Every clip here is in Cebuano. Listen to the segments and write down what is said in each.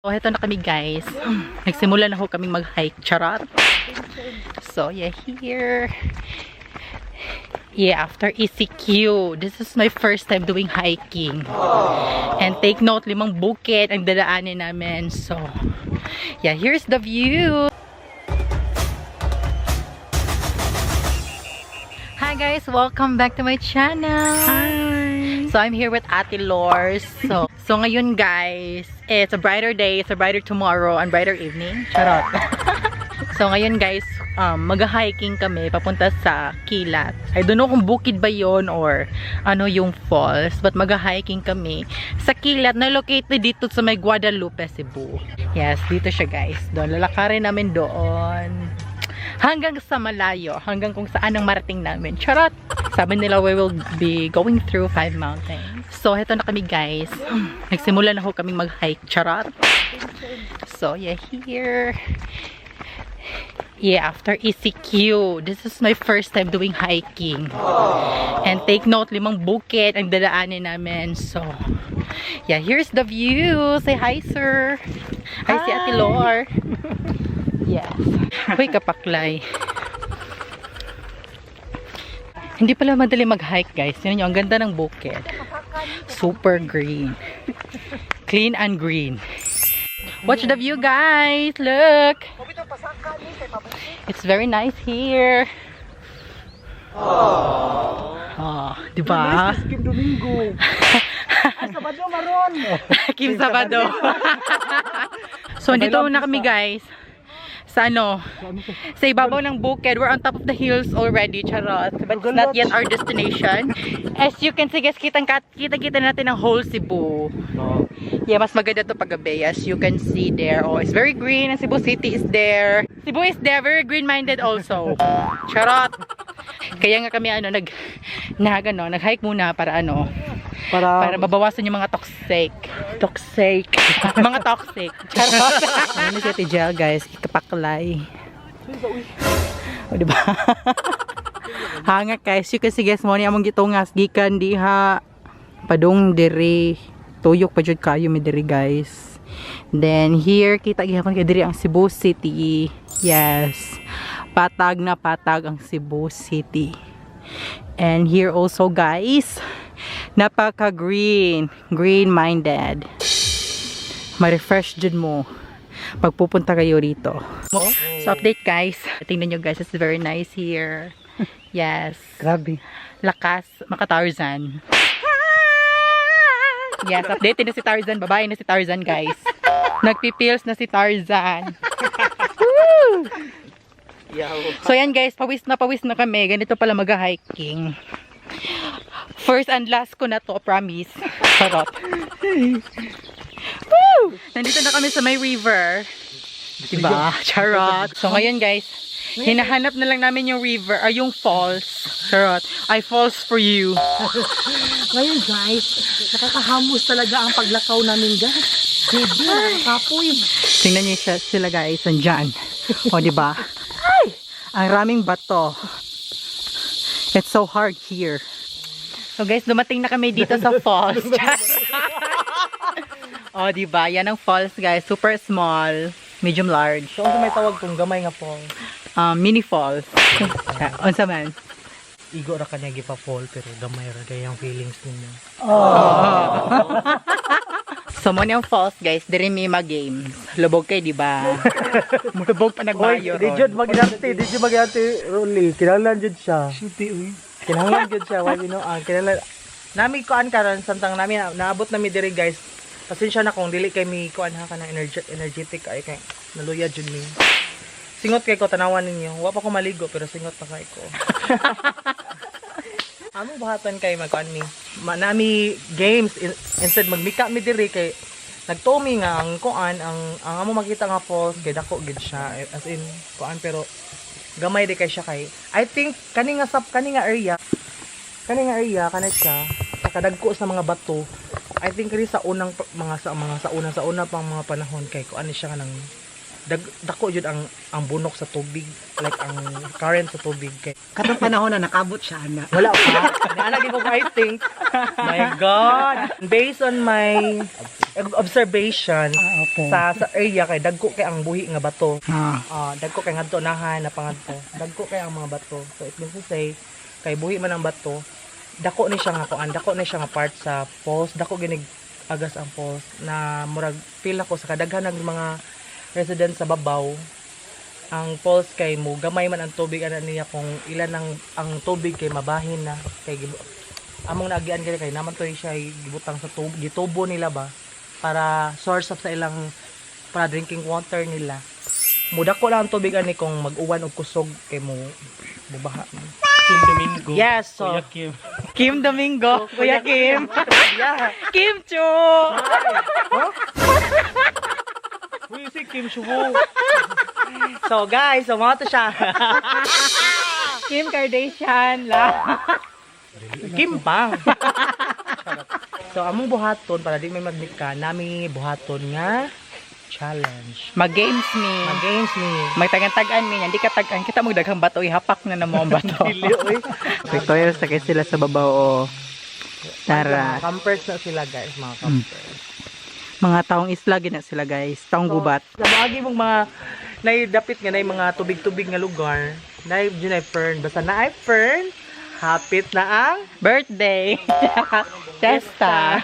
So, heto na kami, guys. Nagsimula na ho kaming mag-hike. Charot. So, yeah, here. Yeah, after ECQ. This is my first time doing hiking. And take note, limang bukid ang dadaanin namin. So, yeah, here's the view. Hi guys, welcome back to my channel. Hi. So I'm here with Ate Lors. So ngayon guys, it's a brighter day, it's a brighter tomorrow and brighter evening. Charot. So ngayon guys, mag-hiking kami papunta sa Kilat. I don't know kung bukid ba yon or ano yung falls, but mag-hiking kami sa Kilat na located dito sa may Guadalupe, Cebu. Yes, dito siya guys. Doon lalakarin namin doon. Hanggang sa malayo, hanggang kung saan ang marating namin. Charot! Sabi nila we will be going through 5 mountains. So, heto na kami guys. Nagsimula na ho kaming mag-hike. Charot! So, yeah, here. Yeah, after ECQ. This is my first time doing hiking. And take note, limang bukid ang dadaanin namin. So, yeah, here's the view. Say hi, sir. Hi, si Ate Lor. Yes. Uy, kapaklay. Hindi pala madali mag-hike, guys. Yun nyo, ang ganda ng bukid. Super green. Clean and green. Watch the view, guys. Look. It's very nice here. Oh, di ba? Kim Domingo. Ay, Sabado maron. Kim Sabado. So, dito na kami, guys. Sa ano, sa ibabaw ng bukid. We're on top of the hills already, charot. But it's not yet our destination. As you can see, guys, kita-kita natin ang whole Cebu. Yeah, mas maganda to paggabi. As you can see there. Oh, it's very green and Cebu City is there. Cebu is there, very green-minded also. Charot. Kaya nga kami ano, nag-hike muna para ano, Para, para mabawasan yung mga toxic. Toxic. Mga toxic. Charot. Ano si Ate Jel, guys? Ikapaklay. O, diba? Hanga, guys. You can see, guys, mo ni among gitungas. Gikan diha. Padung diri. Tuyok pa jud kayo mi diri, guys. Then, here, kita gihapon kay diri ang Cebu City. Yes. Patag na patag ang Cebu City. And here also, guys, napaka-green. Green-minded. Ma-refresh dyan mo pag pupunta kayo rito. So, update guys. Tingnan nyo guys, it's very nice here. Yes. Grabe. Lakas, maka-Tarzan. Yes, updated na si Tarzan. Babae na si Tarzan, guys. Nagpipills na si Tarzan. Woo! So, yan guys, pawis na kami. Ganito pala mag-hiking. First and last ko na to, promise. Charot. Woo! Nandito na kami sa may river. Diba? Charot. So, ngayon guys, hinahanap na lang namin yung river, ay yung falls. Charot. I falls for you. Ngayon guys, nakakahamos talaga ang paglakaw namin guys. Baby, nakakapoy. Tingnan niyo siya, sila guys, andyan. O, diba? Ay! Ang raming bato. It's so hard here. So guys, dumating na kami dito sa falls. O, diba? Yan ang falls, guys. Super small. Medium large. So, unsa may tawag kung gamay nga fall? Mini falls. Unsa man? Igo ra kanya gipa-fall pero gamay ra kay ang feelings ninyo. So, mo ang falls, guys. Diri mi ma-games. Lubog kay, diba? Mulubog pa nagbayo Di ron. jud magilanti, di jud magilanti Rolly. Kinahanglan jud siya. Shitty uy. Kinahanglan jud siya, why you know, ang kinahanglan nami kuan karon samtang nami naabot nami diri guys. Pasensya na kung dili kay mi kuan ha kanang energetic ay kay naluya jud mi. Singot kay ko tanawan ninyo. Wa pa ko maligo pero singot pa kay ko. Among buhatan kay magkuan mi. Nami games instead magmika mi diri kay nagtomi nga ang kuan ang amo makita nga falls kay dako gid siya eh, as in kuan pero gamay di kay siya kay I think kani nga sap kani nga area kani siya sa kadagko sa mga bato. I think kani sa unang mga sa una pang mga panahon kay kuan ni siya kanang dako jud ang bunok sa tubig, like ang current sa tubig kay Katong panahon na nakabot siya ana. Wala pa. Naalagi ko, I think. My God. Based on my observation Ah, okay. sa area kay dagko kay ang buhi nga bato. Ah. Ah, dagko kay ngadto nahan na pangadto. Dagko kay ang mga bato. So it means to say kay buhi man ang bato, dako ni siya nga kuan, dako ni siya nga part sa falls, dako ginig agas ang falls na murag feel ako sa kadaghan ng mga residents sa babaw, ang falls kay mo gamay man ang tubig ana niya kung ilan ang tubig kay mabahin na kay among naagian kay kay naman toy siya gibutang sa tub gitubo nila ba para source of sa ilang para drinking water nila. Mudako lang ang tubig ani kung mag-uwan og kusog kay mo mubaha man. Kim Domingo. Yes, so Kuya Kim. Kim Domingo, Kuya Kim. Yeah. Kim Chu. Uy, si Kim Shubo. So guys, so mga to siya. Kim Kardashian la. Kim pang. So among buhaton para di may magmika, nami buhaton nga challenge. Mag-games mi. Mag-games ni. Magtagan-tagan mi, hindi ka tagan. Kita mo daghang bato, ihapak na namo ang bato. Dili oy. Victoria sa kay sila sa babaw oh. Tara. Mga campers na sila guys, mga campers. Mga taong isla gid na sila guys, taong gubat. Sa mga mong mga naidapit nga na mga tubig-tubig nga lugar, na yun ay fern. Basta na ay fern, hapit na ang Birthday. Testa.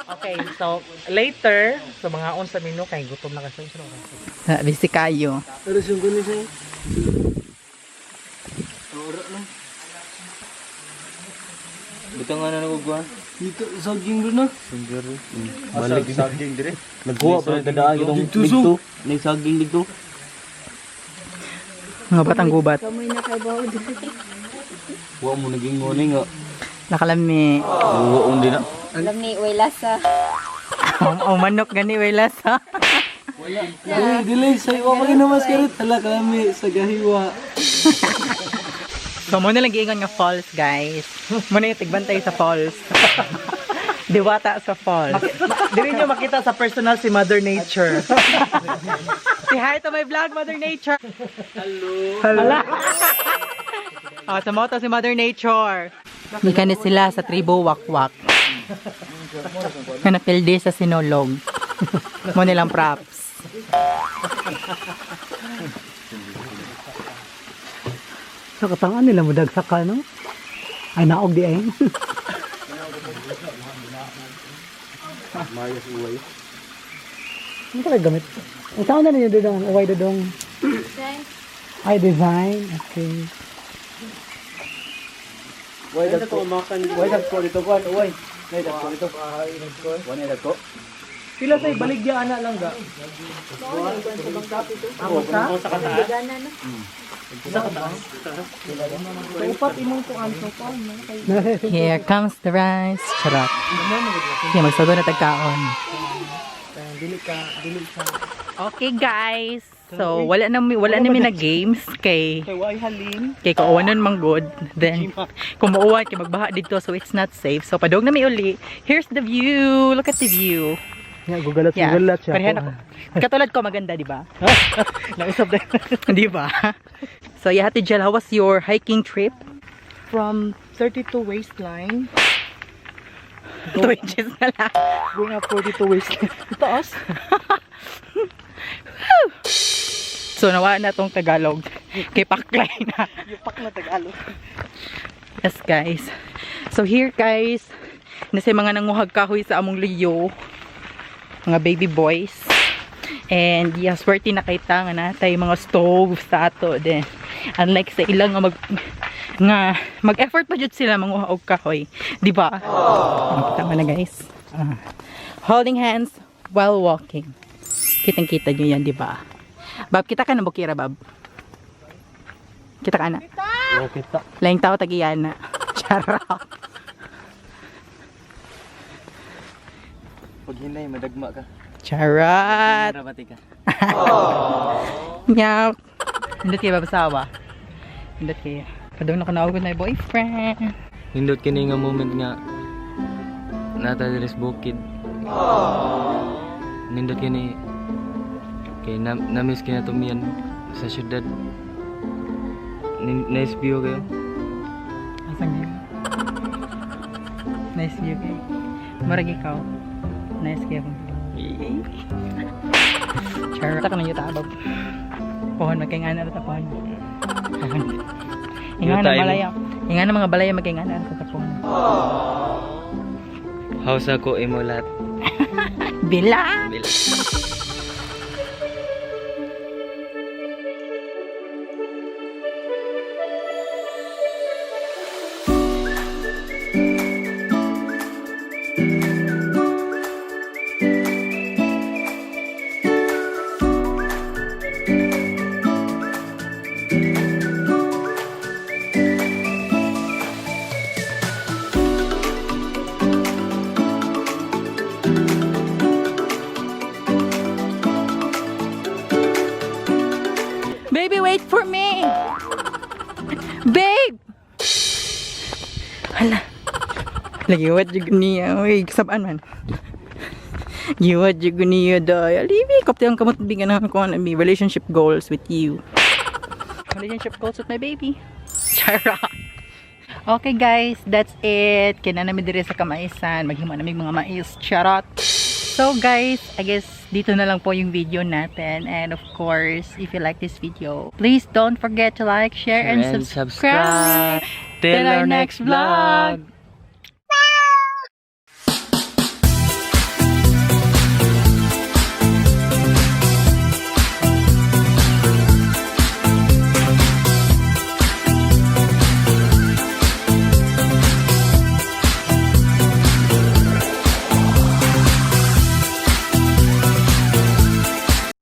Okay, so later, so mga 11 minu kay gutom na kasi. Unsa na oras? Busy kayo. Pero sungguh ni siya. Ora lang. Butang nga na nagugwa. Dito, saging bro na. Saging. Balik saging dire. Nagkuha pa ng dadaan itong dito. May saging dito. Mga batang gubat. Wa mo naging ngone nga. Nakalami. Wa on din na. Alam ni Uy Lasa. Ang manok gani way lasa. Dili, dili sa wa maginamas karon tala kami sa gahiwa. So mo na lang giingon nga falls guys. Mo na yung tigbantay sa falls. Diwata sa falls. Dili nyo makita sa personal si Mother Nature. Say hi to my vlog, Mother Nature. Hello. Hello. Oh, sa moto si Mother Nature. Mikan ni sila sa tribo Wakwak. Nga napildi sa sinulog. Mo nilang props. Sa katangan nila mo dagsaka no? Ay naog di ay. Mayas uway. Ano ka gamit? Ang saan na ninyo dodong? Uway dodong. Design. Ay design. Okay. Way dagko makan. Way dagko dito kuan, uway. Way dagko dito. Way dagko. Pila say baligya ana lang ga. Ako sa? Gana no? So upat imong kuan so kuan no kay Here comes the rice. Charot. Okay, magsugod na tagkaon. Dili ka dili ka. Okay guys. So wala na mi na games kay Kay way halin. kay kauwanon man good. Then kung mauwan kay magbaha dito so it's not safe. So padong na mi uli. Here's the view. Look at the view. Nga gugalat Yeah. gugalat siya. Parehan ako. Katulad ko maganda, di ba? Nausap din. Di ba? So yeah, Ate Jel, how was your hiking trip? From 32 waistline, 2 inches na lang. going up 42 waistline. Taas. So nawala na tong Tagalog. Kay paklay na. Yupak na Tagalog. Yes, guys. So here, guys, nasa mga nanguhag kahoy sa among liyo. Mga baby boys. And yeah, swerte na kay ta nga natay mga stove sa ato din. Unlike sa ilang nga mag-effort pa jud sila manguha og kahoy, di ba? Tama na guys. Ah. Holding hands while walking. Kitang-kita nyo yan, di ba? Bab, kita ka na bukira, Bab. Kita ka na. Kita. Laing tao tagiyana. Charot. Pag hinay madagma ka. Charot. Rabati ka. Meow. Indot kayo babasawa. Indot kayo. Padung na ko naugod na yung boyfriend. Nindot kini nga moment nga nata diri sa bukid. Nindot kini kay na, na-miss kini tumiyan sa syudad. Nice view kayo. Asang view? Nice view kayo. Murag ikaw. Nice kayo. Char. Taka na yuta abag. Pohon magkay ngana ra ta pohon. Pohon. Inga Yuta na imo. balaya. Inga na mga balaya magkay ngana ra ta pohon. House ako imo lahat. Bila. Bila. Baby, wait for me. Babe. Hala. Lagi what jud niya. Uy, sabaan man. Giwat jud niya day. Alibi, kapti ang kamot bigan na ko na relationship goals with you. Relationship goals with my baby. Charot. Okay guys, that's it. Kina namin diri sa kamaisan. Maghimo na mig mga mais. Charot. So guys, I guess dito na lang po yung video natin. And of course, if you like this video, please don't forget to like, share, and subscribe. Till our next vlog.